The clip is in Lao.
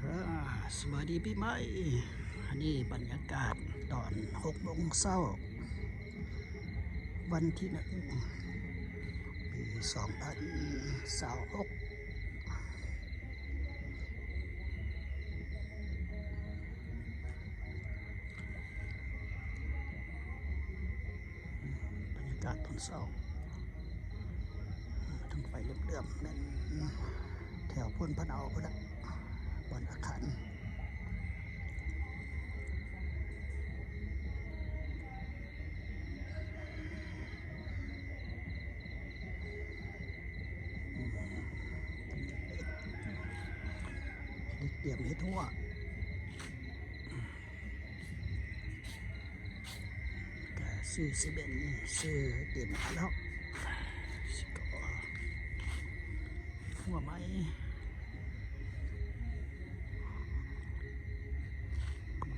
ອ່າ ສະບາຍດີປີໃໝ່. ອັນນີ້ບັນຍາກາດຕອນຫົກໂມງເຊົ້າ ວັນທີໜຶ່ງ ປີສອງພັນຊາວຫົກ. ບັນຍາກາດຕອນເຊົ້າ ເທິງໄຟເຫຼືອມໆ ແມ່ນແຖວໂພນພະເນົາພຸ້ນລະ ບ່ອນອາຄານ ເດັກຕຽມເຮັດຫົວ. ກະຊື້ເຊເວັນ ຊື້ເຕັມແລ້ວ ຊິກໍຫົວໃໝ່.